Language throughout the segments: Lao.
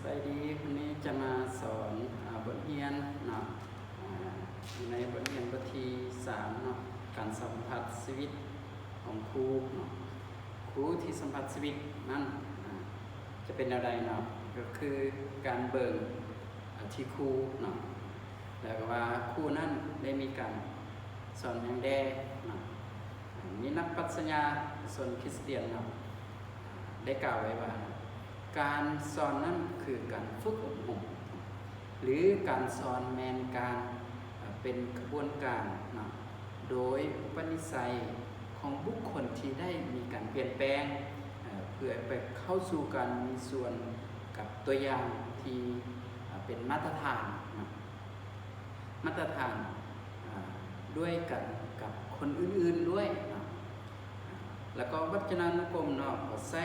ສະບາຍດີ, ວັນນີ້ຈະມາສອນ ອາ ບົດຮຽນເນາະ ອາ ຢູ່ໃນບົດຮຽນບົດທີສາມເນາະ ການສຳຜັດຊີວິດຂອງຄູເນາະ. ຄູທີ່ສຳຜັດຊີວິດນັ້ນ ອາ ຈະເປັນແນວໃດເນາະ? ກໍຄືການເບິ່ງ ອາ ທີ່ຄູເນາະ ແລ້ວກໍວ່າຄູນັ້ນໄດ້ມີການສອນຫຍັງແດ່ເນາະ. ມີນັກປັດຊະຍາຊົນຄຣິສຕຽນເນາະ ໄດ້ກ່າວໄວ້ວ່າ ການສອນນັ້ນຄືການຝຶກອົບຮົມ ຫຼື ການສອນແມ່ນການ ເປັນຂະບວນການເນາະ ໂດຍອຸປະນິໄສຂອງບຸກຄົນທີ່ໄດ້ມີການປ່ຽນແປງ ເພື່ອໄປເຂົ້າສູ່ການມີສ່ວນກັບຕົວຢ່າງທີ່ເປັນມາດຕະຖານເນາະ. ມາດຕະຖານ ອາ ດ້ວຍກັນກັບຄົນອື່ນໆດ້ວຍເນາະ ອາ ແລ້ວກໍວັດຈະນານຸກົມເນາະ ກໍໃຊ້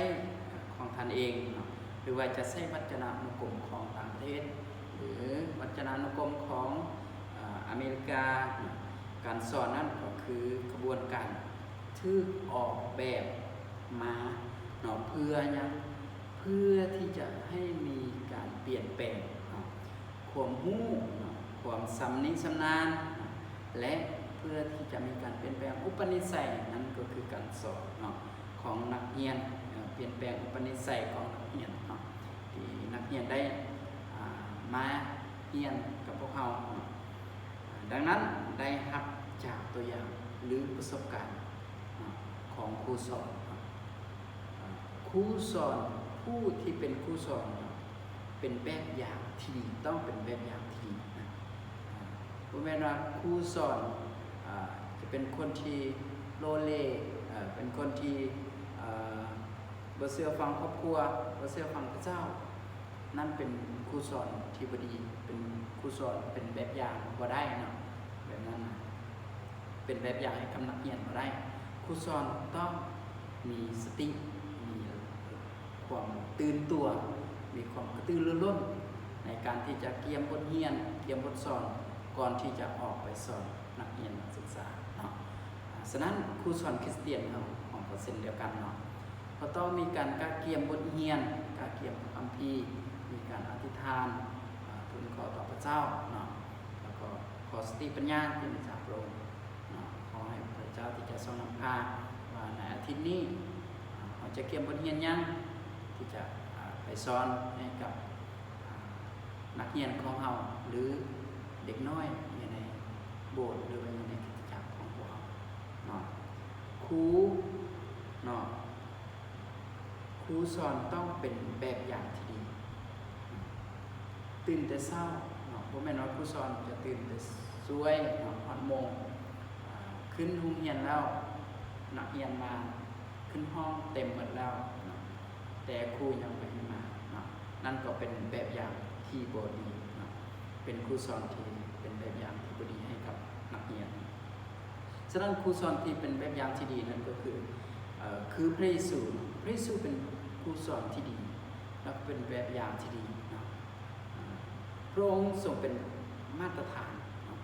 ອາ ຂອງທ່ານເອງເນາະ ຫຼືວ່າຈະໃຊ້ວັດຈະນານຸກົມຂອງຕ່າງປະເທດ ຫຼື ວັດຈະນານຸກົມຂອງ ອາ ອາເມລິກາເນາະ. ການສອນນັ້ນກໍຄືຂະບວນການຖືກອອກແບບມາເນາະ ເພື່ອຫຍັງ? ເພື່ອທີ່ຈະໃຫ້ມີການປ່ຽນແປງເນາະ ຄວາມຮູ້ເນາະ ຄວາມຊຳນິຊຳນານເນາະ ແລະ ເພື່ອທີ່ຈະມີການປ່ຽນແປງອຸປະນິໄສ ນັ້ນກໍຄືການສອນເນາະ ຂອງນັກຮຽນ ເອີ ປ່ຽນແປງອຸປະນິໄສຂອງນັກຮຽນເນາະ ທີ່ນັກຮຽນໄດ້ ອາ ມາຮຽນກັບພວກເຮົາເນາະ. ດັ່ງນັ້ນ ໄດ້ຮັບຈາກຕົວຢ່າງ ຫຼື ປະສົບການເນາະ ຂອງຄູສອນເນາະ. ຄູສອນ ຜູ້ທີ່ເປັນຄູສອນເປັນແບບຢ່າງທີ່ດີ ຕ້ອງເປັນແບບຢ່າງທີ່ດີນະ. ບໍ່ແມ່ນວ່າຄູສອນ ອາ ຈະເປັນຄົນທີ່ໂລເລ ເປັນຄົນທີ່ ເອີ ບໍ່ເຊື່ອຟັງຄອບຄົວ ບໍ່ເຊື່ອຟັງພະເຈົ້າ ນັ້ນເປັນຄູສອນທີ່ບໍ່ດີ ເປັນຄູສອນເປັນແບບຢ່າງບໍ່ໄດ້ເນາະ ແບບນັ້ນນະ ເປັນແບບຢ່າງໃຫ້ກັບນັກຮຽນບໍ່ໄດ້. ຄູສອນຕ້ອງມີສະຕິ ມີຄວາມຕື່ນຕົວ ມີຄວາມກະຕືລືລົ້ນໃນການທີ່ຈະກຽມບົດຮຽນ ກຽມບົດສອນ ກ່ອນທີ່ຈະອອກໄປສອນນັກຮຽນນັກສຶກສາເນາະ. ສະນັ້ນ ຄູສອນຄຣິສຕຽນເຮົາ ເຮົາກໍເຊັ່ນດຽວກັນເນາະ ກໍຕ້ອງມີການກະກຽມບົດຮຽນ ກະກຽມພະຄຳພີ ມີການອະທິຖານ ອາ ທູນຂໍຕໍ່ພະເຈົ້າເນາະ ແລ້ວກໍຂໍສະຕິປັນຍາທີ່ມາຈາກພະອົງເນາະ. ຂໍໃຫ້ພະເຈົ້າທີ່ຈະຊົງນຳພາ ວ່າໃນອາທິດນີ້ ອາ ເຮົາຈະກຽມບົດຮຽນຫຍັງ ທີ່ຈະ ອາ ໄປສອນໃຫ້ກັບ ອາ ນັກຮຽນຂອງເຮົາ ຫຼື ເດັກນ້ອຍຢູ່ໃນໂບດ ຫຼືວ່າຢູ່ໃນຄຣິສຕະຈັກຂອງພວກເຮົາເນາະ. ຄູເນາະ ຄູສອນຕ້ອງເປັນແບບຢ່າງທີ່ດີ ຕື່ນແຕ່ເຊົ້າເນາະ ບໍ່ແມ່ນວ່າຄູສອນຈະຕື່ນແຕ່ສວຍເນາະ ຮອດໂມງ ອາ ຂຶ້ນໂຮງຮຽນແລ້ວ ນັກຮຽນມາ ຂຶ້ນຫ້ອງເຕັມໝົດແລ້ວເນາະ ແຕ່ຄູຍັງບໍ່ເຫັນມາເນາະ. ນັ້ນກໍເປັນແບບຢ່າງທີ່ບໍ່ດີເນາະ ເປັນຄູສອນທີ່ເປັນແບບຢ່າງທີ່ບໍ່ດີໃຫ້ກັບນັກຮຽນ. ສະນັ້ນ ຄູສອນທີ່ເປັນແບບຢ່າງທີ່ດີນັ້ນກໍຄື ເອີ ຄືພະເຢຊູ. ພະເຢຊູເປັນຄູສອນທີ່ດີ ແລະ ເປັນແບບຢ່າງທີ່ດີເນາະ. ພະອົງຊົງເປັນມາດຕະຖານເນາະ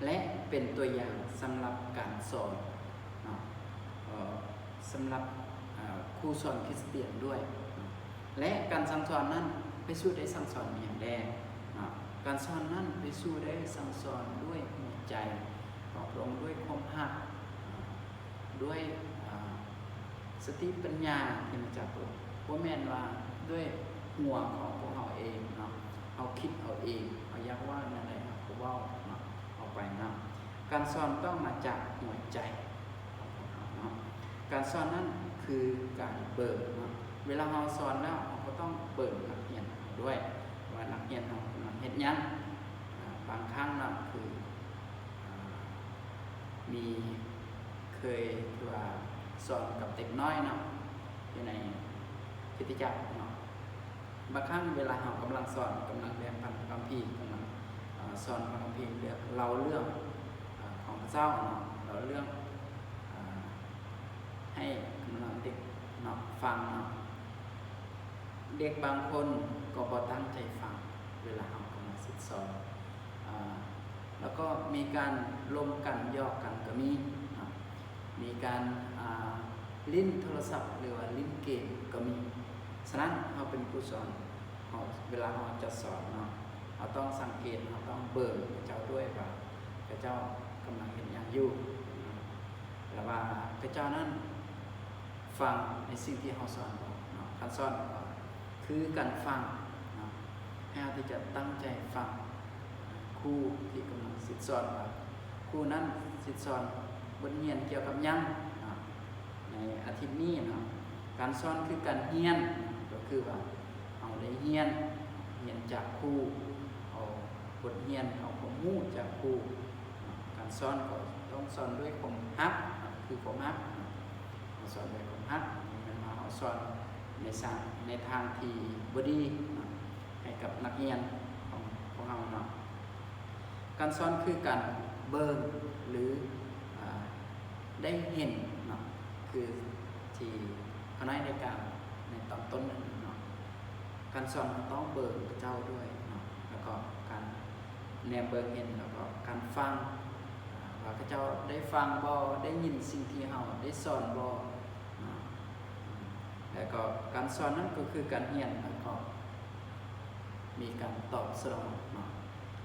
ແລະ ເປັນຕົວຢ່າງສຳລັບການສອນເນາະ ເອີ ສຳລັບ ເອີ ຄູສອນຄຣິສຕຽນດ້ວຍເນາະ. ແລະ ການສັ່ງສອນນັ້ນ ພະເຢຊູໄດ້ສັ່ງສອນອີ່ຫຍັງແດ່ເນາະ? ການສອນນັ້ນ ພະເຢຊູໄດ້ສັ່ງສອນດ້ວຍຫົວໃຈຂອງພະອົງ ດ້ວຍຄວາມຮັກເນາະ ດ້ວຍ ອາ ສະຕິປັນຍາທີ່ມາຈາກພະອົງ ບໍ່ແມ່ນວ່າດ້ວຍຫົວຂອງພວກເຮົາເອງເນາະ ເຮົາຄິດເອົາເອງ ເຮົາຢາກເວົ້າແນວໃດເຮົາກໍເວົ້າເນາະ ອອກໄປເນາະ. ການສອນຕ້ອງມາຈາກຫົວໃຈຂອງພວກເຮົາເນາະ. ການສອນນັ້ນຄືການເບິ່ງເນາະ ເວລາເຮົາສອນແລ້ວ ເຮົາກໍຕ້ອງເບິ່ງນັກຮຽນເຮົາດ້ວຍ ວ່ານັກຮຽນເຮົາກຳລັງເຮັດຫຍັງ. ອາ ບາງຄັ້ງເນາະ ຄື ອາ ມີ ເຄີຍ ຄືວ່າສອນກັບເດັກນ້ອຍເນາະ ຢູ່ໃນຄຣິສຕະຈັກເນາະ ບາງຄັ້ງເວລາເຮົາກຳລັງສອນ ກຳລັງແບ່ງປັນພະຄຳພີ ກຳລັງ ເອີ ສອນພະຄຳພີ ເລື່ອງ ເລົ່າເລື່ອງ ເອີ ຂອງພະເຈົ້າເນາະ ເລົ່າເລື່ອງ ເອີ ໃຫ້ກຳລັງເດັກເນາະ ຟັງເນາະ ເດັກບາງຄົນກໍບໍ່ຕັ້ງໃຈຟັງ ເວລາເຮົາກຳລັງສິດສອນ ອາ ແລ້ວກໍມີການລົມກັນ ຫຍອກກັນກໍມີເນາະ ມີການ ອາ ຫຼິ້ນໂທລະສັບ ຫຼືວ່າຫຼິ້ນເກມກໍມີ. ສະນັ້ນ ເຮົາເປັນຄູສອນ ເວລາເຮົາຈະສອນເນາະ ເຮົາຕ້ອງສັງເກດ ເຮົາຕ້ອງເບິ່ງເຂົາເຈົ້າດ້ວຍວ່າເຂົາເຈົ້າກຳລັງເຮັດຫຍັງຢູ່ ແລະວ່າເຂົາເຈົ້ານັ້ນຟັງໃນສິ່ງທີ່ເຮົາສອນບໍ່ເນາະ. ການສອນກໍຄືການຟັງເນາະ ໃຫ້ເຮົາທີ່ຈະຕັ້ງໃຈຟັງຄູທີ່ກຳລັງສິດສອນວ່າຄູນັ້ນສິດສອນບົດຮຽນກ່ຽວກັບຫຍັງເນາະ. ໃນອາທິດນີ້ເນາະ ການສອນຄືການຮຽນ ກໍຄືວ່າເຮົາໄດ້ຮຽນ ຮຽນຈາກຄູ ເອົາບົດຮຽນ ເອົາຄວາມຮູ້ຈາກຄູເນາະ. ການສອນກໍຕ້ອງສອນດ້ວຍຄວາມຮັກເນາະ ຄືຄວາມຮັກເນາະ ເຮົາສອນດ້ວຍຄວາມຮັກ ບໍ່ແມ່ນວ່າເຮົາສອນໃນສາ ໃນທາງທີ່ບໍ່ດີເນາະ ໃຫ້ກັບນັກຮຽນຂອງພວກເຮົາເນາະ. ການສອນຄືການເບິ່ງ ຫຼື ອາ ໄດ້ເຫັນເນາະ ຄືທີ່ຂ້ານ້ອຍໄດ້ກ່າວໃນຕອນຕົ້ນນັ້ນເນາະ. ການສອນເຮົາຕ້ອງເບິ່ງເຂົາເຈົ້າດ້ວຍເນາະ ແລ້ວກໍການແນມເບິ່ງເຫັນ ແລ້ວກໍການຟັງ ອາ ວ່າເຂົາເຈົ້າໄດ້ຟັງບໍ່ ໄດ້ຍິນສິ່ງທີ່ເຮົາໄດ້ສອນບໍ່ເນາະ. ແລ້ວກໍການສອນນັ້ນກໍຄືການຮຽນ ແລ້ວກໍມີການຕອບສະໜອງເນາະ.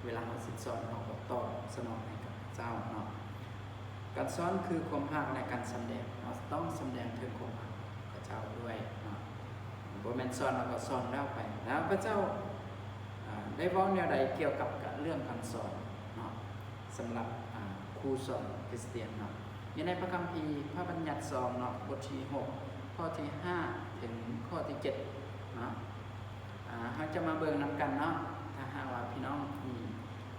ເວລາເຮົາສິດສອນ ເຮົາກໍຕອບສະໜອງໃຫ້ກັບເຂົາເຈົ້າເນາະ. ການສອນຄືຄວາມຮັກ ແລະ ການສຳແດງ ເຮົາຕ້ອງສຳແດງເຖິງຄວາມຮັກເຂົາເຈົ້າດ້ວຍເນາະ. ບໍ່ແມ່ນສອນແລ້ວກໍສອນແລ້ວໄປ ແລ້ວພະເຈົ້າ ອາ ໄດ້ເວົ້າແນວໃດກ່ຽວກັບເລື່ອງການສອນເນາະ ສຳລັບ ອາ ຄູສອນຄຣິສຕຽນເນາະ. ຢູ່ໃນພະຄຳພີພະບັນຍັດສອງເນາະ ບົດທີຫົກ ຂໍ້ທີຫ້າ ເຖິງຂໍ້ທີເຈັດເນາະ. ອາ ເຮົາຈະມາເບິ່ງນຳກັນເນາະ. ຖ້າຫາກວ່າພີ່ນ້ອງມີ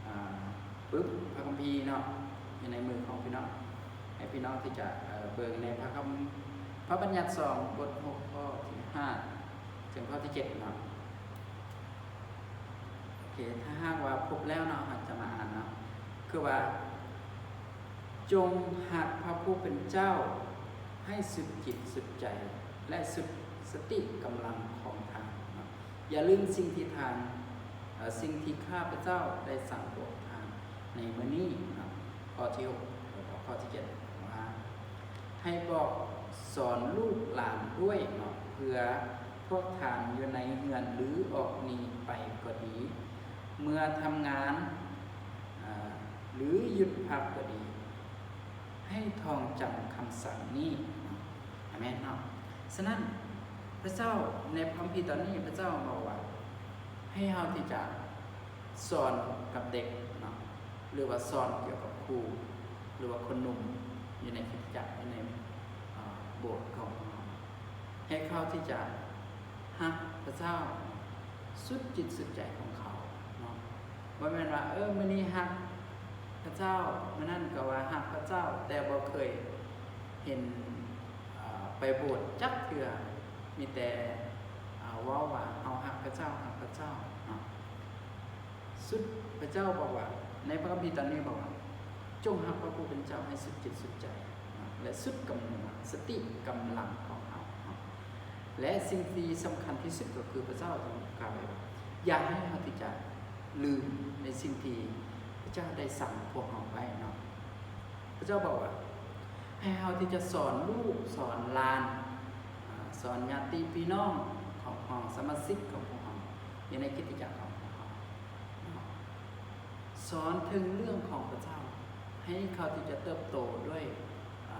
ອາ ປຶບພະຄຳພີເນາະ ຢູ່ໃນມືຂອງພີ່ນ້ອງ ໃຫ້ພີ່ນ້ອງທີ່ຈະ ເອີ ເບິ່ງໃນພະຄຳ ພະບັນຍັດສອງ ບົດຫົກ ຂໍ້ທີຫ້າ ເຖິງຂໍ້ທີເຈັດເນາະ. ໂອເຄ ຖ້າຫາກວ່າພົບແລ້ວເນາະ ເຮົາຈະມາອ່ານເນາະ. ຄືວ່າ ຈົ່ງຮັກພະຜູ້ເປັນເຈົ້າໃຫ້ສຸດຈິດສຸດໃຈ ແລະ ສຸດສະຕິກຳລັງຂອງທ່ານເນາະ. ຢ່າລືມສິ່ງທີ່ທ່ານ ເອີ ສິ່ງທີ່ຂ້າພະເຈົ້າໄດ້ສັ່ງບອກທ່ານໃນມື້ນີ້ເນາະ. ຂໍ້ທີຫົກ ແລ້ວກໍຂໍ້ທີເຈັດ ວ່າ ໃຫ້ບອກສອນລູກຫຼານດ້ວຍເນາະ ເພື່ອພວກທ່ານຢູ່ໃນເຮືອນ ຫຼື ອອກໜີໄປກໍດີ ເມື່ອທຳງານ ເອີ ຫຼື ຢຸດພັກກໍດີ ໃຫ້ທ່ອງຈຳຄຳສັ່ງນີ້ເນາະ. ອາເມນເນາະ. ສະນັ້ນ ພະເຈົ້າໃນພະຄຳພີຕອນນີ້ ພະເຈົ້າບອກວ່າ ໃຫ້ເຮົາທີ່ຈະສອນກັບເດັກເນາະ ຫຼືວ່າສອນກ່ຽວກັບຄູ ຫຼືວ່າຄົນໜຸ່ມຢູ່ໃນຄຣິສຕະຈັກ ຢູ່ໃນ ອາ ໂບດຂອງເຮົາ ໃຫ້ເຂົາທີ່ຈະຮັກພະເຈົ້າສຸດຈິດສຸດໃຈຂອງເຂົາເນາະ. ບໍ່ແມ່ນວ່າ ເອີ ມື້ນີ້ຮັກພະເຈົ້າ ມື້ນັ້ນກໍວ່າຮັກພະເຈົ້າ ແຕ່ບໍ່ເຄີຍເຫັນ ເອີ ໄປໂບດຈັກເທື່ອ ມີແຕ່ ເອີ ເວົ້າວ່າເຮົາຮັກພະເຈົ້າ ຮັກພະເຈົ້າເນາະ. ສຸດ ພະເຈົ້າບອກວ່າ ໃນພະຄຳພີຕອນນີ້ບອກວ່າ ຈົ່ງຮັກພະຜູ້ເປັນເຈົ້າໃຫ້ສຸດຈິດສຸດໃຈເນາະ ແລະ ສຸດກຳລັງ ສະຕິກຳລັງຂອງເຮົາເນາະ. ແລະ ສິ່ງທີ່ສຳຄັນທີ່ສຸດກໍຄືພະເຈົ້າຕ້ອງກ່າວໄວ້ວ່າ ຢ່າໃຫ້ເຮົາທີ່ຈະລືມໃນສິ່ງທີ່ພະເຈົ້າໄດ້ສັ່ງພວກເຮົາໄວ້ເນາະ. ພະເຈົ້າບອກວ່າ ໃຫ້ເຮົາທີ່ຈະສອນລູກ ສອນຫຼານ ອາ ສອນຍາຕິພີ່ນ້ອງຂອງເຮົາ ສະມາຊິກຂອງພວກເຮົາ ຢູ່ໃນຄຣິສຕະຈັກຂອງພວກເຮົາເນາະ ສອນເຖິງເລື່ອງຂອງພະເຈົ້າ ໃຫ້ເຂົາທີ່ຈະເຕີບໂຕດ້ວຍ ອາ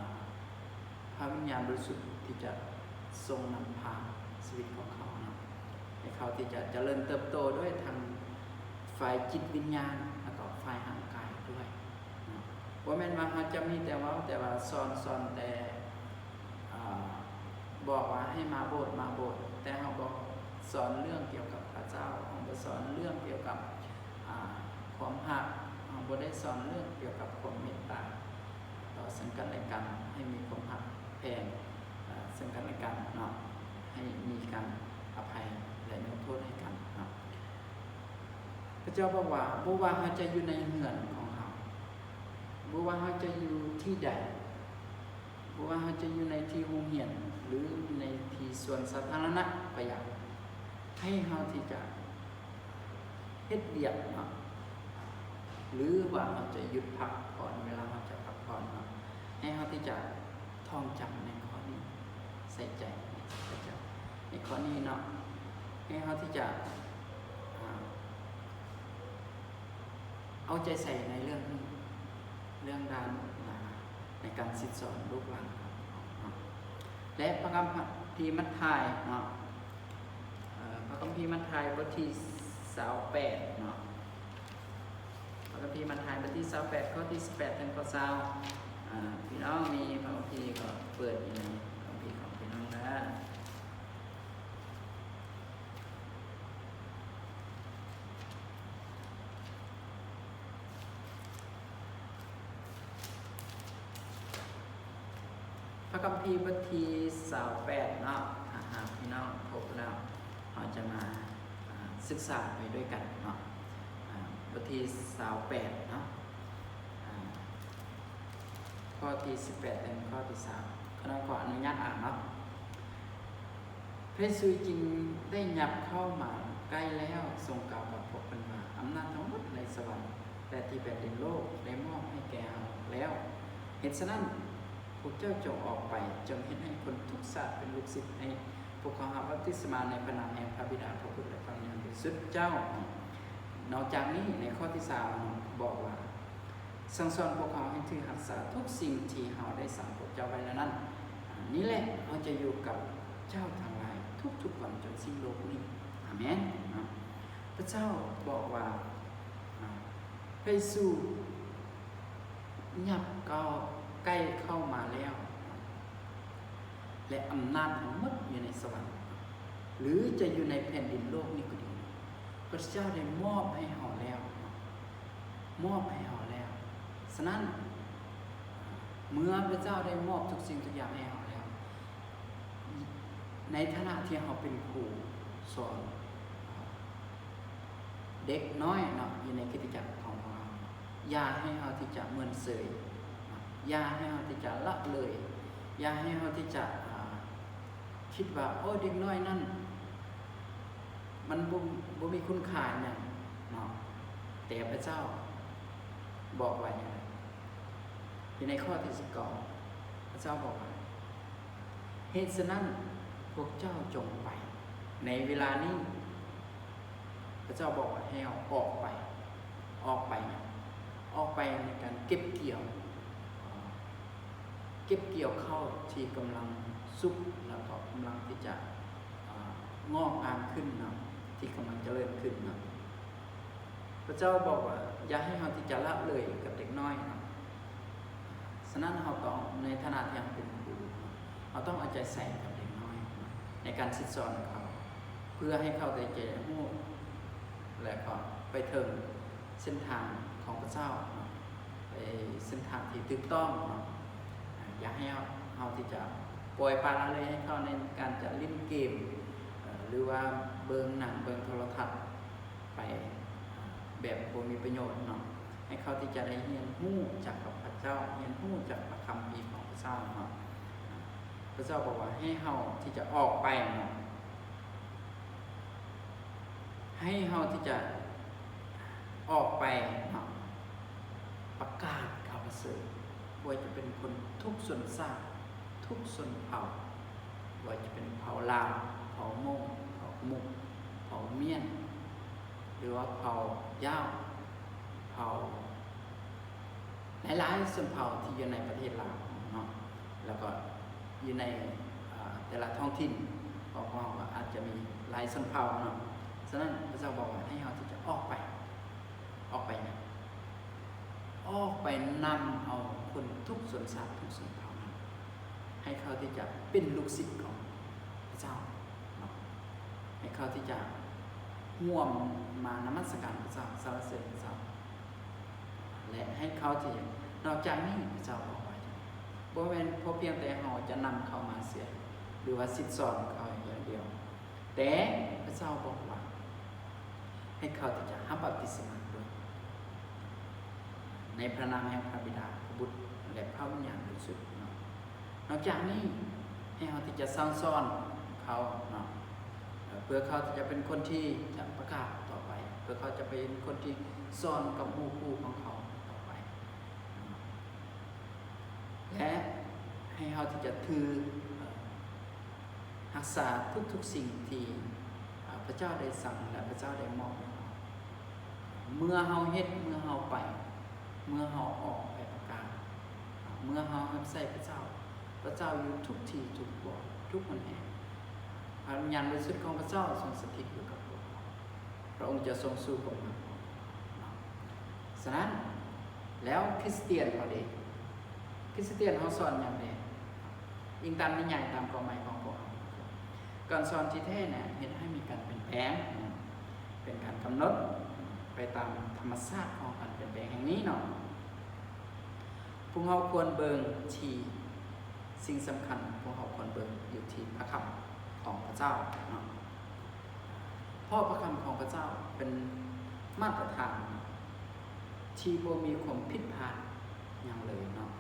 ພະວິນຍານບໍລິສຸດທີ່ຈະຊົງນຳພາຊີວິດຂອງເຂົາເນາະ ໃຫ້ເຂົາທີ່ຈະຈະເລີນເຕີບໂຕດ້ວຍທັງຝ່າຍຈິດວິນຍານ ແລ້ວກໍຝ່າຍຮ່າງກາຍດ້ວຍເນາະ. ບໍ່ແມ່ນວ່າເຮົາຈະມີແຕ່ເວົ້າ ແຕ່ວ່າສອນ ສອນແຕ່ ອາ ບອກວ່າໃຫ້ມາໂບດ ມາໂບດ ແຕ່ເຮົາບໍ່ສອນເລື່ອງກ່ຽວກັບພະເຈົ້າ ເຮົາບໍ່ສອນເລື່ອງກ່ຽວກັບ ອາ ຄວາມຮັກ ເຮົາບໍ່ໄດ້ສອນເລື່ອງກ່ຽວກັບຄວາມເມດຕາຕໍ່ເຊິ່ງກັນແລະກັນ ໃຫ້ມີຄວາມຮັກແພງ ເຊິ່ງກັນແລະກັນເນາະ ໃຫ້ມີການອະໄພ ແລະ ຍົກໂທດໃຫ້ກັນເນາະ. ພະເຈົ້າບອກວ່າ ບໍ່ວ່າເຮົາຈະຢູ່ໃນເຮືອນຂອງເຮົາ ບໍ່ວ່າເຮົາຈະຢູ່ທີ່ໃດ ບໍ່ວ່າເຮົາຈະຢູ່ໃນທີ່ໂຮງຮຽນ ຫຼື ໃນທີ່ສວນສາທາລະນະກໍຢ່າ ໃຫ້ເຮົາທີ່ຈະເຮັດວຽກເນາະ ຫຼືວ່າເຮົາຈະຢຸດພັກຜ່ອນ ເວລາເຮົາຈະພັກຜ່ອນເນາະ ໃຫ້ເຮົາທີ່ຈະທ່ອງຈຳໃນຂໍ້ນີ້ ໃສ່ໃຈໃນພະເຈົ້າໃນຂໍ້ນີ້ເນາະ ໃຫ້ເຮົາທີ່ຈະ ເອົາໃຈໃສ່ໃນເລື່ອງນີ້ ເລື່ອງດ້ານ ອາ ໃນການສິດສອນລູກຫຼານເນາະ ແລະ ພະຄຳພີມັດທາຍເນາະ ເອີ ພະຄຳພີມັດທາຍບົດທີຊາວແປດເນາະ ພະຄຳພີມັດທາຍບົດທີຊາວແປດ ຂໍ້ທີສິບແປດເຖິງຂໍ້ຊາວ ອາ ພີ່ນ້ອງມີພະຄຳພີກໍເປີດຢູ່ໃນພະຄຳພີຂອງພີ່ນ້ອງເດີ. ພະຄຳພີບົດທີຊາວແປດເນາະ ຖ້າຫາກພີ່ນ້ອງພົບແລ້ວ ເຮົາຈະມາ ອາ ສຶກສາໄປດ້ວຍກັນເນາະ ອາ ບົດທີຊາວແປດເນາະ ອາ ຂໍ້ທີສິບແປດ ເຖິງຂໍ້ທີຊາວ ຂ້ານ້ອຍຂໍອະນຸຍາດອ່ານເນາະ. ພະເຢຊູຈຶ່ງໄດ້ຫຍັບເຂົ້າມາໃກ້ແລ້ວ ຊົງກ່າວກັບພວກເພິ່ນວ່າ, ອຳນາດທັງໝົດໃນສະຫວັນ ແລະ ທີ່ແຜ່ນດິນໂລກໄດ້ມອບໃຫ້ແກ່ເຮົາແລ້ວ. ເຫດສະນັ້ນ, ພວກເຈົ້າຈົ່ງອອກໄປ, ຈົ່ງເຮັດໃຫ້ຄົນທຸກຊາດເປັນລູກສິດ, ໃຫ້ພວກເຂົາຮັບບັບຕິສະມາໃນພະນາມແຫ່ງພະບິດາ, ພະບຸດ ແລະ ພະວິນຍານບໍລິສຸດເຈົ້າ. ນອກຈາກນີ້, ໃນຂໍ້ທີຊາວບອກວ່າ, ສັ່ງສອນພວກເຂົາໃຫ້ຖືຮັກສາທຸກສິ່ງທີ່ເຮົາໄດ້ສັ່ງພວກເຈົ້າໄວ້ແລ້ວນັ້ນ. ນີ້ແຫຼະ ເຮົາຈະຢູ່ກັບເຈົ້າທັງຫຼາຍທຸກໆວັນຈົນສິ້ນໂລກນີ້. ອາເມນເນາະ. ພະເຈົ້າບອກວ່າ ພະເຢຊູຫຍັບເຂົ້າ ໃກ້ເຂົ້າມາແລ້ວ ແລະ ອຳນາດທັງໝົດຢູ່ໃນສະຫວັນ ຫຼື ຈະຢູ່ໃນແຜ່ນດິນໂລກນີ້ກໍດີ, ພະເຈົ້າໄດ້ມອບໃຫ້ເຮົາແລ້ວ ມອບໃຫ້ເຮົາແລ້ວ. ສະນັ້ນ, ເມື່ອພະເຈົ້າໄດ້ມອບທຸກສິ່ງທຸກຢ່າງໃຫ້ເຮົາແລ້ວ, ໃນຖານະທີ່ເຮົາເປັນຄູສອນເດັກນ້ອຍເນາະ ຢູ່ໃນຄຣິສຕະຈັກຂອງພວກເຮົາ, ຢ່າໃຫ້ເຮົາທີ່ຈະເມີນເສີຍ, ຢ່າໃຫ້ເຮົາທີ່ຈະລະເລີຍ, ຢ່າໃຫ້ເຮົາທີ່ຈະ ອາ ຄິດວ່າ ໂອ້ ເດັກນ້ອຍນັ້ນ ມັນບໍ່ ບໍ່ມີຄຸນຄ່າຫຍັງເນາະ. ແຕ່ພະເຈົ້າບອກວ່າຫຍັງ? ຢູ່ໃນຂໍ້ທີສິບເກົ້າ ພະເຈົ້າບອກວ່າ ເຫດສະນັ້ນ ພວກເຈົ້າຈົ່ງໄປ. ໃນເວລານີ້ ພະເຈົ້າບອກວ່າໃຫ້ເຮົາອອກໄປ. ອອກໄປຫຍັງ? ອອກໄປໃນການເກັບກ່ຽວ ເກັບກ່ຽວເຂົ້າທີ່ກຳລັງສຸກ ແລ້ວກໍກຳລັງທີ່ຈະ ອາ ງອກງາມຂຶ້ນເນາະ ທີ່ກຳລັງຈະເລີນຂຶ້ນເນາະ. ພະເຈົ້າບອກວ່າ ຢ່າໃຫ້ເຮົາທີ່ຈະລະເລີຍກັບເດັກນ້ອຍເນາະ. ສະນັ້ນເຮົາຕ້ອງ ໃນຖານະທີ່ເຮົາເປັນຄູ ເຮົາຕ້ອງເອົາໃຈໃສ່ກັບເດັກນ້ອຍເນາະ ໃນການສິດສອນເຂົາ ເພື່ອໃຫ້ເຂົາໄດ້ຈະຮູ້ ແລະ ກໍໄປເຖິງ ເສັ້ນທາງຂອງພະເຈົ້າເນາະ ໄປເສັ້ນທາງທີ່ຖືກຕ້ອງເນາະ. ຢ່າໃຫ້ເຮົາ ເຮົາທີ່ຈະປ່ອຍປະລະເລີຍໃຫ້ເຂົາໃນການຈະຫຼິ້ນເກມ ເອີ ຫຼືວ່າເບິ່ງໜັງ ເບິ່ງໂທລະທັດໄປ ເອີ ແບບບໍ່ມີປະໂຫຍດເນາະ. ໃຫ້ເຂົາທີ່ຈະໄດ້ຮຽນຮູ້ຈາກກັບພະເຈົ້າ, ຮຽນຮູ້ຈາກພະຄຳພີຂອງພະເຈົ້າເນາະ. ພະເຈົ້າບອກວ່າໃຫ້ເຮົາທີ່ຈະອອກໄປເນາະ. ໃຫ້ເຮົາທີ່ຈະອອກໄປເນາະ ປະກາດຂ່າວປະເສີດ, ບໍ່ວ່າຈະເປັນຄົນທຸກຊົນຊາດ, ທຸກຊົນເຜົ່າ, ບໍ່ວ່າຈະເປັນເຜົ່າລາວ, ເຜົ່າມົ້ງ, ເຜົ່າຂະມຸ, ເຜົ່າມຽນ ຫຼືວ່າເຜົ່າຢາວ, ເຜົ່າ ຫຼາຍໆຊົນເຜົ່າທີ່ຢູ່ໃນປະເທດລາວເນາະ ແລ້ວກໍຢູ່ໃນ ເອີ ແຕ່ລະທ້ອງຖິ່ນ ເພາະພວກເຮົາກໍອາດຈະມີຫຼາຍຊົນເຜົ່າເນາະ. ສະນັ້ນ ພະເຈົ້າບອກວ່າໃຫ້ເຮົາທີ່ຈະອອກໄປ, ອອກໄປຫຍັງ? ອອກໄປນຳເອົາຄົນທຸກຊົນຊາດ ທຸກຊົນເຜົ່ານັ້ນ ໃຫ້ເຂົາທີ່ຈະເປັນລູກສິດຂອງພະເຈົ້າເນາະ, ໃຫ້ເຂົາທີ່ຈະຮ່ວມມານະມັດສະການພະເຈົ້າ, ສັນລະເສີນພະເຈົ້າ. ແລະ ໃຫ້ເຂົາທີ່ ນອກຈາກນີ້ ພະເຈົ້າບອກວ່າ ບໍ່ແມ່ນພໍພຽງແຕ່ເຮົາຈະນຳເຂົາມາເສຍ ຫຼືວ່າສິດສອນເຂົາຢ່າງດຽວ, ແຕ່ພະເຈົ້າບອກວ່າ ໃຫ້ເຂົາທີ່ຈະຮັບບັບຕິສະມາດ້ວຍ ໃນພະນາມແຫ່ງພະບິດາ, ພະບຸດ ແລະ ພະວິນຍານບໍລິສຸດເນາະ. ນອກຈາກນີ້ ໃຫ້ເຮົາທີ່ຈະສັ່ງສອນເຂົາເນາະ, ເພື່ອເຂົາທີ່ຈະເປັນຄົນທີ່ຈະປະກາດຕໍ່ໄປ, ເພື່ອເຂົາຈະເປັນຄົນທີ່ສອນກັບໝູ່ຄູ່ຂອງເຂົາຕໍ່ໄປເນາະ, ແລະ ໃຫ້ເຮົາທີ່ຈະຖື ເອີ ຮັກສາທຸກໆສິ່ງທີ່ ເອີ ພະເຈົ້າໄດ້ສັ່ງ ແລະ ພະເຈົ້າໄດ້ມອບໃຫ້ເຮົາ. ເມື່ອເຮົາເຮັດ, ເມື່ອເຮົາໄປ, ເມື່ອເຮົາອອກໄປປະກາດ, ເມື່ອເຮົາຮັບໃຊ້ພະເຈົ້າ, ພະເຈົ້າຢູ່ທຸກທີ່ທຸກບ່ອນ, ທຸກຫົນແຫ່ງ. ພະວິນຍານບໍລິສຸດຂອງພະເຈົ້າຊົງສະຖິດຢູ່ກັບພວກເຮົາ. ພະອົງຈະຊົງຊູ້ກັບເຮົາ. ສະນັ້ນແລ້ວຄຣິສຕຽນເຮົາເດ? ຄຣິສຕຽນເຮົາສອນຫຍັງແດ່? ອີງຕາມນິຍາຍ, ຕາມຄວາມໝາຍຂອງພວກເຮົາ, ການສອນທີ່ແທ້ນະ ເຮັດໃຫ້ມີການປ່ຽນແປງ, ເປັນການກຳນົດໄປຕາມທຳມະຊາດຂອງການປ່ຽນແປງແຫ່ງນີ້ເນາະ. ພວກເຮົາຄວນເບິ່ງທີ່ ສິ່ງສຳຄັນ, ພວກເຮົາຄວນເບິ່ງຢູ່ທີ່ພະຄຳຂອງພະເຈົ້າເນາະ. ເພາະພະຄຳຂອງພະເຈົ້າເປັນມາດຕະຖານທີ່ບໍ່ມີຄວາມຜິດພາດຫຍັງເລີຍເນາະ.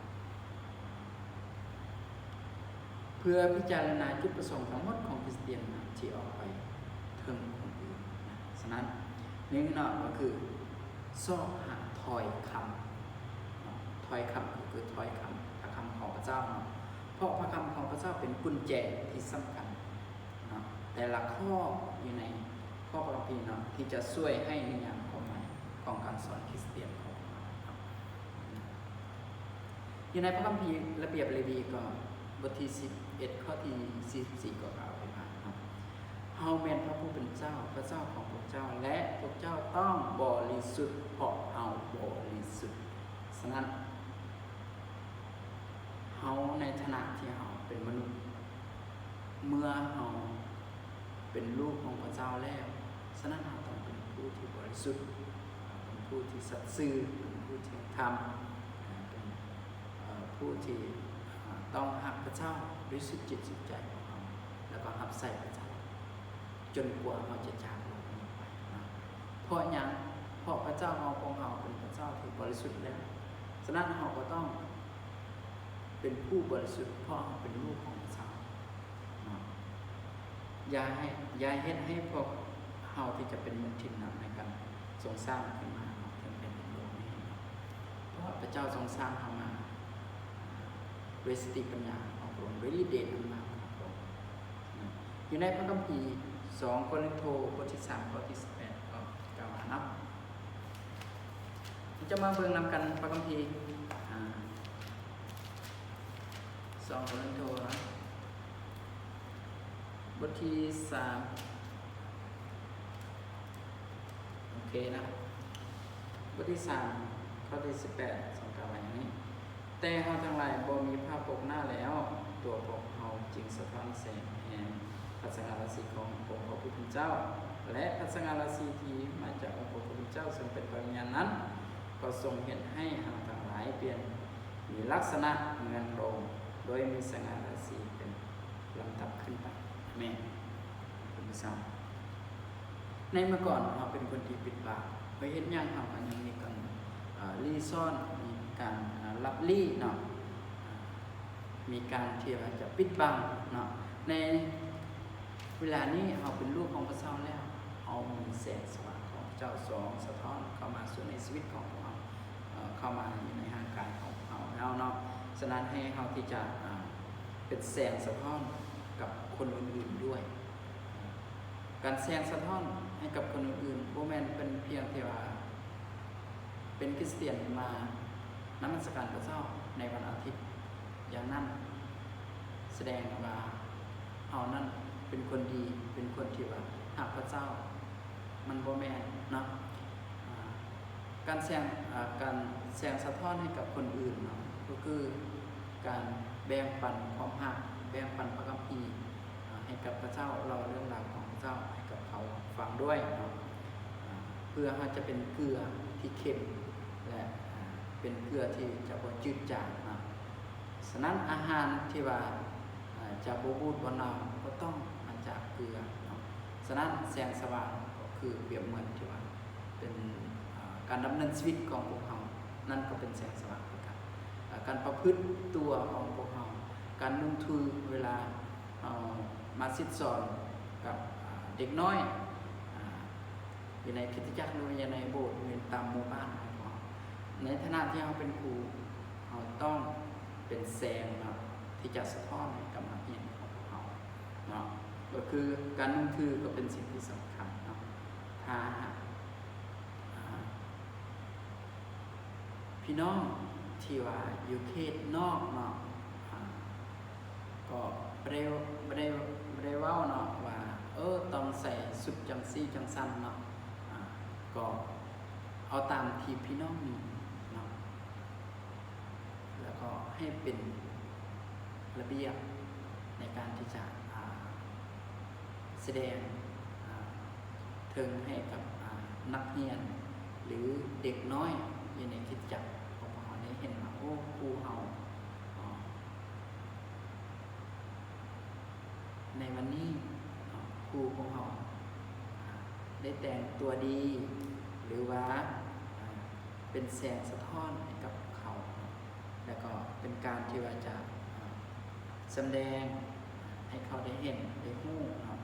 ເພື່ອພິຈາລະນາຈຸດປະສົງທັງໝົດຂອງຄຣິສຕຽນນະ ທີ່ອອກໄປເຖິງຄົນອື່ນນະ. ສະນັ້ນ ໜຶ່ງເນາະ ກໍຄືຊອກຫາຖ້ອຍຄຳເນາະ, ຖ້ອຍຄຳກໍຄືຖ້ອຍຄຳ ພະຄຳຂອງພະເຈົ້າເນາະ, ເພາະພະຄຳຂອງພະເຈົ້າເປັນກຸນແຈທີ່ສຳຄັນເນາະ, ແຕ່ລະຂໍ້ຢູ່ໃນຂໍ້ພະຄຳພີເນາະ ທີ່ຈະຊ່ວຍໃຫ້ນິຍາມຄວາມໝາຍຂອງການສອນຄຣິສຕຽນຂອງເຮົາເນາະ. ຢູ່ໃນພະຄຳພີລະບຽບເລວີ ກໍບົດທີສິບເອັດ ຂໍ້ທີສີ່ສິບສີ່ ກໍກ່າວໄວ້ວ່າເນາະ, ເຮົາແມ່ນພະຜູ້ເປັນເຈົ້າ, ພະເຈົ້າຂອງພວກເຈົ້າ, ແລະ ພວກເຈົ້າຕ້ອງບໍລິສຸດ, ເພາະເຮົາບໍລິສຸດ. ສະນັ້ນ ເຮົາໃນຖານະທີ່ເຮົາເປັນມະນຸດ, ເມື່ອເຮົາເປັນລູກຂອງພະເຈົ້າແລ້ວ, ສະນັ້ນເຮົາຕ້ອງເປັນຜູ້ທີ່ບໍລິສຸດ, ເປັນຜູ້ທີ່ສັດຊື່, ເປັນຜູ້ທີ່ທຽງທຳ, ເປັນ ເອີ ຜູ້ທີ່ ເອີ ຕ້ອງຮັກພະເຈົ້າດ້ວຍສຸດຈິດສຸດໃຈຂອງເຮົາ ແລ້ວກໍຮັບໃຊ້ພະເຈົ້າຈົນກວ່າເຮົາຈະຈາກໂລກນີ້ໄປນະ. ເພາະຫຍັງ? ເພາະພະເຈົ້າຂອງພວກເຮົາເປັນພະເຈົ້າທີ່ບໍລິສຸດແລ້ວ, ສະນັ້ນເຮົາກໍຕ້ອງເປັນຜູ້ບໍລິສຸດ ເພາະເຮົາເປັນລູກຂອງພະເຈົ້າເນາະ. ຢ່າໃຫ້ ຢ່າເຮັດໃຫ້ພວກເຮົາທີ່ຈະເປັນມົນທິນນຳໃນການຊົງສ້າງຂຶ້ນມາຂອງເຖິງແຜ່ນດິນໂລກນີ້ເນາະ, ເພາະວ່າພະເຈົ້າຊົງສ້າງເຮົາມາດ້ວຍສະຕິປັນຍາຂອງພະອົງ, ດ້ວຍລິດເດດອຳນາດຂອງພະອົງເນາະ. ຢູ່ໃນພະຄຳພີສອງໂກລິນໂທ ບົດທີສາມ ຂໍ້ທີສິບແປດ ກໍກ່າວວ່າເນາະ, ເຮົາຈະມາເບິ່ງນຳກັນພະຄຳພີ ອາ ສອງໂກລິນໂທເນາະ ບົດທີສາມ ໂອເຄນະ, ບົດທີສາມ ຂໍ້ທີສິບແປດ ສອງ ກ່າວວ່າຫຍັງນີ້: ແຕ່ເຮົາທັງຫຼາຍບໍ່ມີຜ້າປົກໜ້າແລ້ວ, ຕົວພວກເຮົາຈຶ່ງສະທ້ອນແສງແຫ່ງພະສະຫງ່າລາສີຂອງອົງພະຜູ້ເປັນເຈົ້າ ແລະ ພະສະຫງ່າລາສີທີ່ມາຈາກອົງພະຜູ້ເປັນເຈົ້າ ເຊິ່ງເປັນພະວິນຍານນັ້ນ ກໍຊົງເຮັດໃຫ້ເຮົາທັງຫຼາຍປ່ຽນ ມີລັກສະນະເໝືອນພະອົງ ໂດຍມີສະຫງ່າລາສີເປັນລຳດັບຂຶ້ນໄປ. ແມ່ນ ເປັນປະຈຳ. ໃນເມື່ອກ່ອນເຮົາເປັນຄົນທີ່ປິດປາກ, ໄປເຮັດຫຍັງເຮົາກໍຍັງມີການ ເອີ ລີ້ຊ້ອນ, ມີການ ເອີ ລັບລີ້ເນາະ, ມີການທີ່ວ່າຈະປິດບັງເນາະ. ໃນເວລານີ້ເຮົາເປັນລູກຂອງພະເຈົ້າແລ້ວ, ເຮົາມີແສງສະຫວ່າງຂອງພະເຈົ້າສ່ອງສະທ້ອນເຂົ້າມາສູ່ໃນຊີວິດຂອງພວກເຮົາ. ເອີ ເຂົ້າມາຢູ່ໃນຮ່າງກາຍຂອງເຮົາແລ້ວເນາະ. ສະນັ້ນໃຫ້ເຮົາທີ່ຈະ ອາ ເປັນແສງສະທ້ອນກັບຄົນອື່ນໆດ້ວຍ. ການແສງສະທ້ອນໃຫ້ກັບຄົນອື່ນໆ ບໍ່ແມ່ນເປັນພຽງແຕ່ວ່າເປັນຄຣິສຕຽນມານະມັດສະການພະເຈົ້າໃນວັນອາທິດຢ່າງນັ້ນ ສະແດງວ່າເຮົານັ້ນເປັນຄົນດີ, ເປັນຄົນທີ່ວ່າຮັກພະເຈົ້າ. ມັນບໍ່ແມ່ນເນາະ. ອາ ການແສງ ອາ ການແສງສະທ້ອນໃຫ້ກັບຄົນອື່ນເນາະ ກໍຄືການແບ່ງປັນຄວາມຮັກ, ແບ່ງປັນພະຄຳພີ ອາ ໃຫ້ກັບເຂົາເຈົ້າ, ເລົ່າເລື່ອງລາວຂອງເຂົາເຈົ້າໃຫ້ກັບເຂົາຟັງດ້ວຍເນາະ. ອາ ເພື່ອເຮົາຈະເປັນເກືອທີ່ເຄັມ ແລະ ອາ ເປັນເກືອທີ່ຈະບໍ່ຈືດຈາງເນາະ. ສະນັ້ນອາຫານທີ່ວ່າ ອາ ຈະບໍ່ບູດບໍ່ເນົ່າກໍຕ້ອງມາຈາກເກືອເນາະ. ສະນັ້ນແສງສະຫວ່າງກໍຄືປຽບເໝືອນທີ່ວ່າເປັນ ອາ ການດຳເນີນຊີວິດຂອງພວກເຮົາ, ນັ້ນກໍເປັນແສງສະຫວ່າງຄືກັນ. ອາ ການປະພຶດຕົວຂອງພວກເຮົາ, ການນຸ່ງຖືເວລາເຮົາມາສິດສອນກັບ ອາ ເດັກນ້ອຍ ອາ ຢູ່ໃນຄຣິສຕະຈັກ ຫຼືວ່າຢູ່ໃນໂບດ ຢູ່ຕາມໝູ່ບ້ານຂອງເຮົາ. ໃນຖານະທີ່ເຮົາເປັນຄູ, ເຮົາຕ້ອງເປັນແສງເນາະ ທີ່ຈະສະທ້ອນໃຫ້ກັບນັກຮຽນຂອງພວກເຮົາເນາະ. ກໍຄືການນຸ່ງຖືກໍເປັນສິ່ງທີ່ສຳຄັນເນາະ. ຖ້າຫາກ ອາ ພີ່ນ້ອງທີ່ວ່າຢູ່ເຂດນອກເນາະ ອາ ກໍບໍ່ໄດ້ ບໍ່ໄດ້ ບໍ່ໄດ້ເວົ້າເນາະວ່າ ເອີ ຕ້ອງໃສ່ຊຸດຈັ່ງຊີ້ຈັ່ງຊັ້ນເນາະ ອາ ກໍເອົາຕາມທີ່ພີ່ນ້ອງມີເນາະ ແລ້ວກໍໃຫ້ເປັນລະບຽບໃນການທີ່ຈະ ອາ ສະແດງ ອາ ເຖິງໃຫ້ກັບ ອາ ນັກຮຽນ ຫຼື ເດັກນ້ອຍຢູ່ໃນຄຣິສຕະຈັກຂອງພວກເຮົາໄດ້ເຫັນວ່າ ໂອ້ ຄູເຮົາ ໃນວັນນີ້ເນາະ ຄູຂອງເຮົາ ອາ ໄດ້ແຕ່ງຕົວດີ ຫຼືວ່າ ອາ ເປັນແສງສະທ້ອນໃຫ້ກັບເຂົາ ແລ້ວກໍເປັນການທີ່ວ່າຈະ ອາ ສຳແດງໃຫ້ເຂົາໄດ້ເຫັນໄດ້ຮູ້ເນາະ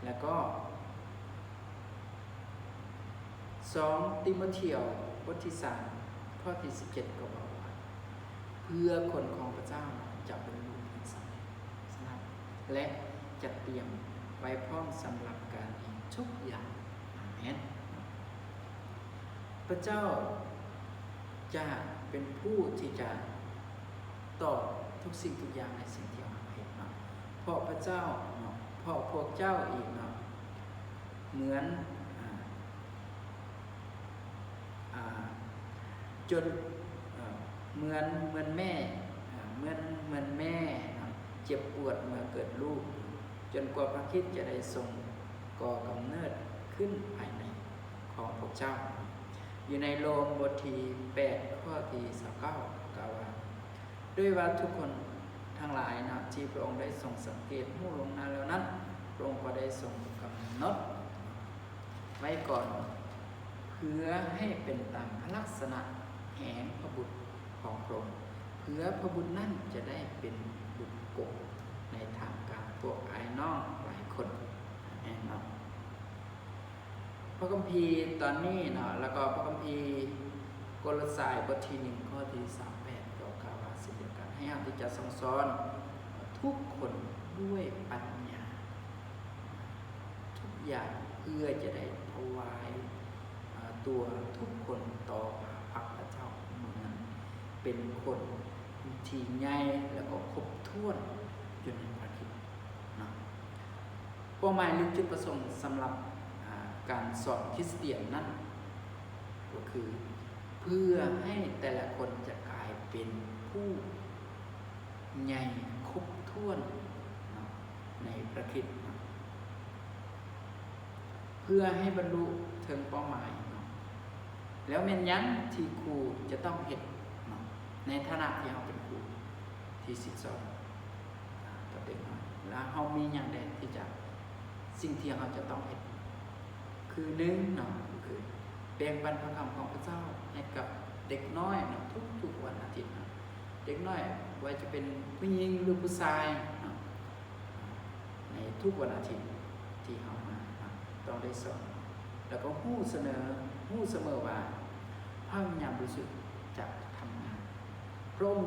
ແລ້ວກໍ ສອງ ຕີໂມທຽວ ບົດທີສາມ ຂໍ້ທີສິບເຈັດ ກໍເວົ້າວ່າ ເພື່ອຄົນຂອງພະເຈົ້າຈະບັນລຸຜົນສຳເລັດ ຊະນະ ແລະ ຈັດຕຽມໄວ້ພ້ອມສຳລັບການດີທຸກຢ່າງ. ອາເມນ. ພະເຈົ້າຈະເປັນຜູ້ທີ່ຈະຕອບທຸກສິ່ງທຸກຢ່າງໃນສິ່ງທີ່ເຮົາເຮັດເນາະ ເພາະພະເຈົ້າເນາະ ເພາະພວກເຈົ້າອີກເນາະ ເໝືອນ ອາ ອາ ຈົນ ເອີ ເໝືອນ ເໝືອນແມ່ ເອີ ເໝືອນ ເໝືອນແມ່ເນາະ ເຈັບປວດເມື່ອເກີດລູກ ຈົນກວ່າພະຄຣິດຈະໄດ້ຊົງກໍ່ກຳເນີດຂຶ້ນພາຍໃນຂອງພວກເຈົ້າ. ຢູ່ໃນໂລມບົດທີແປດ ຂໍ້ທີຊາວເກົ້າ ກ່າວວ່າ ດ້ວຍວ່າທຸກຄົນທັງຫຼາຍເນາະ ທີ່ພະອົງໄດ້ຊົງສັງເກດຮູ້ລ່ວງໜ້າແລ້ວນັ້ນ ພະອົງກໍໄດ້ຊົງກຳນົດໄວ້ກ່ອນ ເພື່ອໃຫ້ເປັນຕາມພະລັກສະນະແຫ່ງພະບຸດຂອງພະອົງ ເພື່ອພະບຸດນັ້ນຈະໄດ້ເປັນບຸດກົງໃນທ່າມກາງພວກອ້າຍນ້ອງຫຼາຍຄົນ. ອາເມນເນາະ. ພະຄຳພີຕອນນີ້ເນາະ ແລ້ວກໍພະຄຳພີໂກໂລຊາຍບົດທີໜຶ່ງ ຂໍ້ທີຊາວແປດ ກໍກ່າວວ່າເຊັ່ນດຽວກັນ ໃຫ້ເຮົາທີ່ຈະສັ່ງສອນທຸກຄົນດ້ວຍປັນຍາທຸກຢ່າງ ເພື່ອຈະໄດ້ຖວາຍ ອາ ຕົວທຸກຄົນຕໍ່ພະພັກພະເຈົ້າ ເໝືອນເປັນຄົນທີ່ໃຫຍ່ ແລ້ວກໍຄົບຖ້ວນຢູ່ໃນພະຄຣິດເນາະ. ເປົ້າໝາຍ ຫຼື ຈຸດປະສົງສຳລັບ ອາ ການສອນຄຣິສຕຽນນັ້ນ ກໍຄືເພື່ອໃຫ້ແຕ່ລະຄົນຈະກາຍເປັນຜູ້ໃຫຍ່ຄົບຖ້ວນເນາະ ໃນພະຄຣິດເນາະ ເພື່ອໃຫ້ບັນລຸເຖິງເປົ້າໝາຍເນາະ. ແລ້ວແມ່ນຫຍັງທີ່ຄູຈະຕ້ອງເຮັດເນາະ ໃນຖານະທີ່ເຮົາເປັນຄູທີ່ສິດສອນ ອາ ກັບເດັກນ້ອຍ ແລ້ວເຮົາມີຫຍັງແດ່ທີ່ຈະ ສິ່ງທີ່ເຮົາຈະຕ້ອງເຮັດ ຄື ໜຶ່ງເນາະ ຄືແບ່ງປັນພະຄຳຂອງພະເຈົ້າໃຫ້ກັບເດັກນ້ອຍເນາະ ທຸກໆວັນອາທິດເນາະ. ເດັກນ້ອຍ ບໍ່ວ່າຈະເປັນຜູ້ຍິງ ຫຼື ຜູ້ຊາຍເນາະ ໃນທຸກວັນອາທິດທີ່ເຮົາມາເນາະ ຕ້ອງໄດ້ສອນ ແລ້ວກໍຮູ້ສະເໜີ ຮູ້ສະເໝີວ່າ ພະວິນຍານບໍລິສຸດຈະທຳງານ ພະອົງ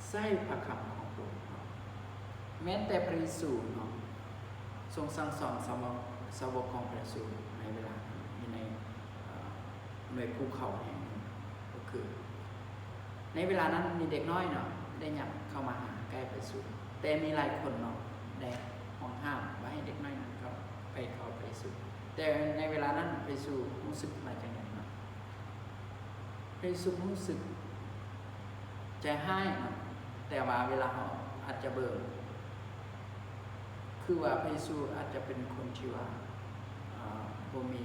ໃຊ້ພະຄຳຂອງພະອົງເນາະ. ແມ່ນແຕ່ພະເຢຊູເນາະ ຊົງສັ່ງສອນສາວກ ສາວກຂອງພະເຢຊູໃນເວລານັ້ນ ຢູ່ໃນ ເອີ ໃນພູເຂົາແຫ່ງໜຶ່ງ ກໍຄືໃນເວລານັ້ນມີເດັກນ້ອຍເນາະ ໄດ້ຫຍັບເຂົ້າມາຫາໃກ້ພະເຢຊູ ແຕ່ມີຫຼາຍຄົນເນາະ ໄດ້ຫ້ອງຫ້າມບໍ່ໃຫ້ເດັກນ້ອຍນັ້ນເຂົ້າ ໄປເຂົ້າພະເຢຊູ ແຕ່ໃນເວລານັ້ນພະເຢຊູຮູ້ສຶກວ່າຈັ່ງໃດເນາະ? ພະເຢຊູຮູ້ສຶກໃຈຮ້າຍເນາະ ແຕ່ວ່າເວລາເຮົາອາດຈະເບິ່ງ ຄືວ່າພະເຢຊູອາດຈະເປັນຄົນທີ່ວ່າ ເອີ ບໍ່ມີ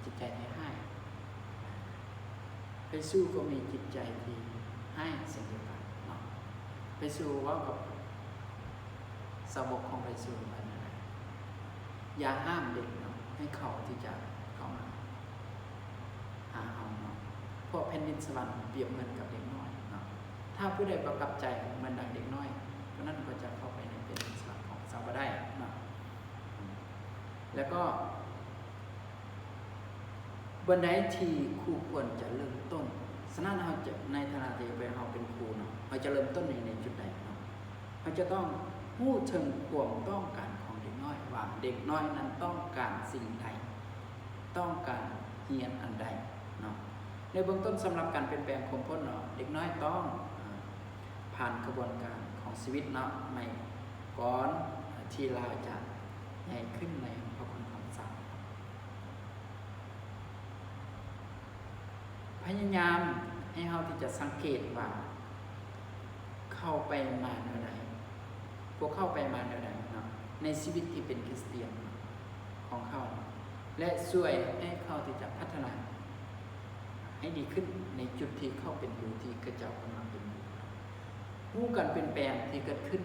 ຈິດໃຈທີ່ຮ້າຍ ພະເຢຊູກໍມີຈິດໃຈທີ່ຮ້າຍເຊັ່ນດຽວກັນເນາະ. ພະເຢຊູເວົ້າກັບສາວົກຂອງພະເຢຊູວ່າ ຢ່າຫ້າມເດັກເນາະ ໃຫ້ເຂົາທີ່ຈະເຂົ້າມາ ຫາເຮົາເນາະ ເພາະແຜ່ນດິນສະຫວັນປຽບເໝືອນກັບເດັກນ້ອຍເນາະ. ຖ້າຜູ້ໃດບໍ່ກັບໃຈເໝືອນດັ່ງເດັກນ້ອຍ ຜູ້ນັ້ນກໍຈະເຂົ້າໄປໃນແຜ່ນດິນສະຫວັນຂອງພະເຈົ້າບໍ່ໄດ້ເນາະ. ແລ້ວກໍບ່ອນໃດທີ່ຄູຄວນຈະເລີ່ມຕົ້ນ? ສະນັ້ນເຮົາຈະ ໃນຖານະທີ່ເປັນ ເຮົາເປັນຄູເນາະ ເຮົາຈະເລີ່ມຕົ້ນໃນ ໃນຈຸດໃດເນາະ? ເຮົາຈະຕ້ອງຮູ້ເຖິງຄວາມຕ້ອງການຂອງເດັກນ້ອຍ ວ່າເດັກນ້ອຍນັ້ນຕ້ອງການສິ່ງໃດ ຕ້ອງການຮຽນອັນໃດເນາະ. ໃນເບື້ອງຕົ້ນສຳລັບການປ່ຽນແປງຂົມພົ້ນເນາະ ເດັກນ້ອຍຕ້ອງ ອາ ຜ່ານຂະບວນການຂອງຊີວິດເນາະ ໃໝ່ກ່ອນ ອາ ທີ່ລາວຈະໃຫຍ່ຂຶ້ນໃນພະຄຸນຂອງພະເຈົ້າ. ພະຍາຍາມໃຫ້ເຮົາທີ່ຈະສັງເກດວ່າ ເຂົ້າໄປມາແນວໃດ ພວກເຂົາໄປມາແນວໃດເນາະ ໃນຊີວິດທີ່ເປັນຄຣິສຕຽນຂອງເຂົາ ແລະ ຊ່ວຍໃຫ້ເຂົາທີ່ຈະພັດທະນາໃຫ້ດີຂຶ້ນໃນຈຸດທີ່ເຂົາເປັນຢູ່ ທີ່ເຂົາເຈົ້າກຳລັງເປັນຢູ່. ຮູ້ການປ່ຽນແປງທີ່ເກີດຂຶ້ນ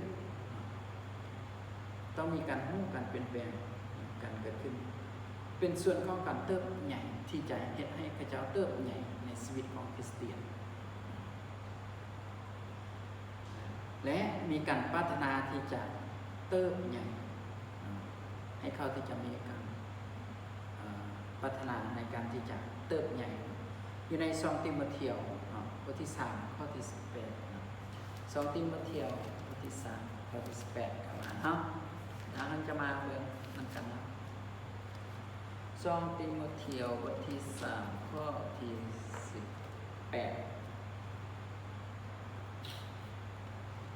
ຕ້ອງມີການຮູ້ການປ່ຽນແປງການເກີດຂຶ້ນ ເປັນສ່ວນຂອງການເຕີບໃຫຍ່ທີ່ຈະເຮັດໃຫ້ເຂົາເຈົ້າເຕີບໃຫຍ່ໃນຊີວິດຂອງຄຣິສຕຽນ ແລະ ມີການປາດຖະໜາທີ່ຈະເຕີບໃຫຍ່ ໃຫ້ເຂົາທີ່ຈະມີການ ເອີ ປາດຖະໜາໃນການທີ່ຈະເຕີບໃຫຍ່ ຢູ່ໃນສອງຕີໂມທຽວເນາະ ບົດທີສາມ ຂໍ້ທີສິບແປດເນາະ ສອງຕີໂມທຽວ ບົດທີສາມ ຂໍ້ທີສິບແປດ ເຂົ້າມາເນາະ ດຽວເຮົາຈະມາເບິ່ງນຳກັນເນາະ ສອງຕີໂມທຽວ ບົດທີສາມ ຂໍ້ທີສິບແປດ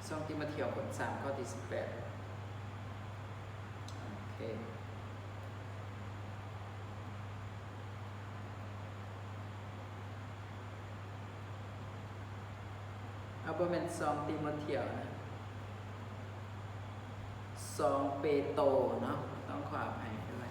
ສອງຕີໂມທຽວ ບົດສາມ ຂໍ້ທີສິບແປດ ໂອເຄ ເອົາ ບໍ່ແມ່ນສອງຕີໂມທຽວນະ ສອງເປໂຕເນາະ ຕ້ອງຂໍອະໄພດ້ວຍ